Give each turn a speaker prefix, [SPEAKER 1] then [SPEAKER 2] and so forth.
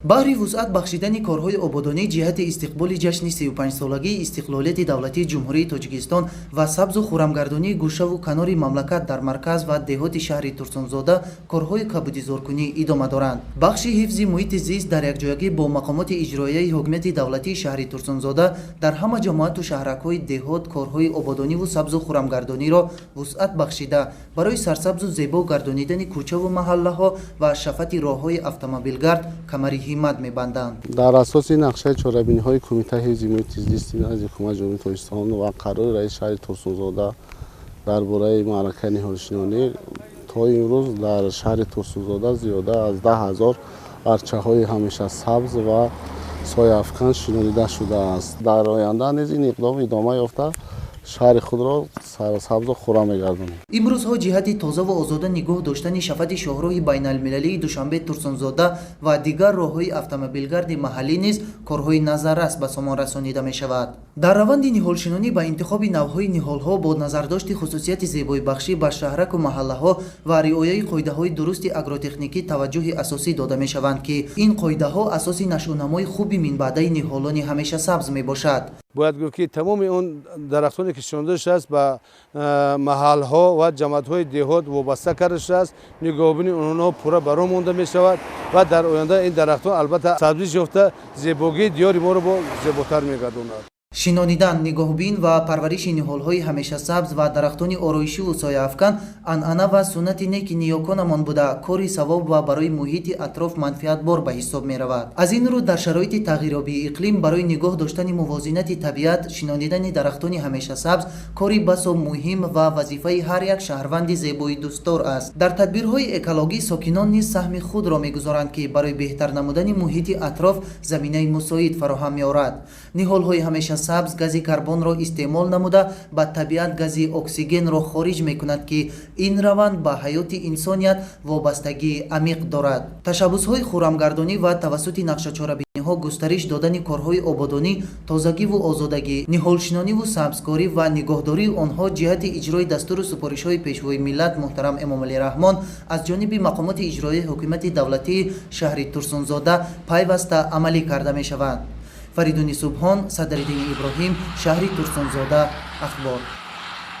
[SPEAKER 1] Баҳри вусъат бахшидани корҳои ободонӣ ҷиҳати истиқболи ҷашни 35-солагии истиқлолияти давлатии Ҷумҳурии Тоҷикистон ва сабзу хуррамгардонии гӯшаву канори мамлакат, дар марказ ва деҳоти шаҳри Турсунзода корҳои кабудизоркунӣ идома доранд. Бахши ҳифзи муҳити зист дар якҷоягӣ бо мақомоти иҷроияи ҳокимияти давлатии шаҳри Турсунзода дар ҳама ҷамоату шаҳракҳои деҳот корҳои ободониву сабзу хуррамгардониро вусъат бахшида, барои сарсабзу зебо гардонидани кӯчаву маҳаллаҳо ва шафати роҳҳои автомобилгард камари ҳиммат мебанданд.
[SPEAKER 2] Дар асоси нақшаи чорабиниҳои Кумитаи ҳифзи муҳити зисти назди Ҳукумати Ҷумҳурии Тоҷикистон ва қарори раиси шаҳри Турсунзода дар бораи маъракаи ниҳолшинонӣ, то имрӯз дар шаҳри Турсунзода зиёда аз 10 000 арчаҳои ҳамеша сабз ва сояафкан шинонида шудааст. Дар оянда низ ин иқдом идома ёфта, шаҳри худро сарсабзу хуррам мегардонем.
[SPEAKER 1] Имрӯзҳо ҷиҳати тозаву озода нигоҳ доштани шафати шоҳроҳи байналмилалии Душанбе Турсунзода ва дигар роҳҳои автомобилгарди маҳаллӣ низ корҳои назаррас ба сомон расонида мешавад. Дар раванди ниҳолшинонӣ ба интихоби навъҳои ниҳолҳо бо назардошти хусусияти зебоибахшӣ ба шаҳраку маҳаллаҳо ва риояи қоидаҳои дурусти агротехникӣ таваҷҷӯҳи асосӣ дода мешаванд, ки ин қоидаҳо асоси нашъунамои хуби минбаъдаи ниҳолони ҳамешасабз мебошад.
[SPEAKER 3] Бояд гуфт, ки тамоми он дарахтоне, ки шинонда шудааст, ба маҳалҳо ва ҷамоатҳои деҳот вобаста карда шудааст. Нигаҳбонии онҳо пурра ба роҳ монда мешавад ва дар оянда ин дарахтҳо, албатта, сабзиш ёфта, зебогии диёри моро бо зеботар мегардонад.
[SPEAKER 1] Шинонидан, нигоҳбин ва парвариши ниҳолҳои ҳамешасабз ва дарахтони ороишиву сояафкан анъана ва суннати неки ниёконамон буда, кори савоб ва барои муҳити атроф манфиатбор ба ҳисоб меравад. Аз ин рӯ, дар шароити тағйирёбии иқлим барои нигоҳ доштани мувозинати табиат шинонидани дарахтони ҳамешасабз кори басо муҳим ва вазифаи ҳар як шаҳрванди зебоидӯстдор аст. Дар тадбирҳои экологӣ сокинон низ саҳми худро мегузоранд, ки барои беҳтар намудани муҳити атроф заминаи мусоид фароҳам меорад. Ниҳолҳои ҳамешасабз гази карбонро истеъмол намуда, ба табиат гази оксигенро хориҷ мекунад, ки ин раванд ба ҳаёти инсоният вобастагии амиқ дорад. Ташаббусҳои хуррамгардонӣ ва тавассути нақшачорабиниҳо густариш додани корҳои ободонӣ, тозагиву озодагӣ, ниҳолшинониву сабзкорӣ ва нигоҳдории онҳо ҷиҳати иҷрои дастуру супоришҳои Пешвои миллат муҳтарам Эмомалӣ Раҳмон аз ҷониби мақомоти иҷроияи ҳокимияти давлатии шаҳри Турсунзода пайваста амалӣ карда мешаванд. Фаридуни Субҳон, Садриддини Иброҳим, шаҳри Турсунзода, Ахбор.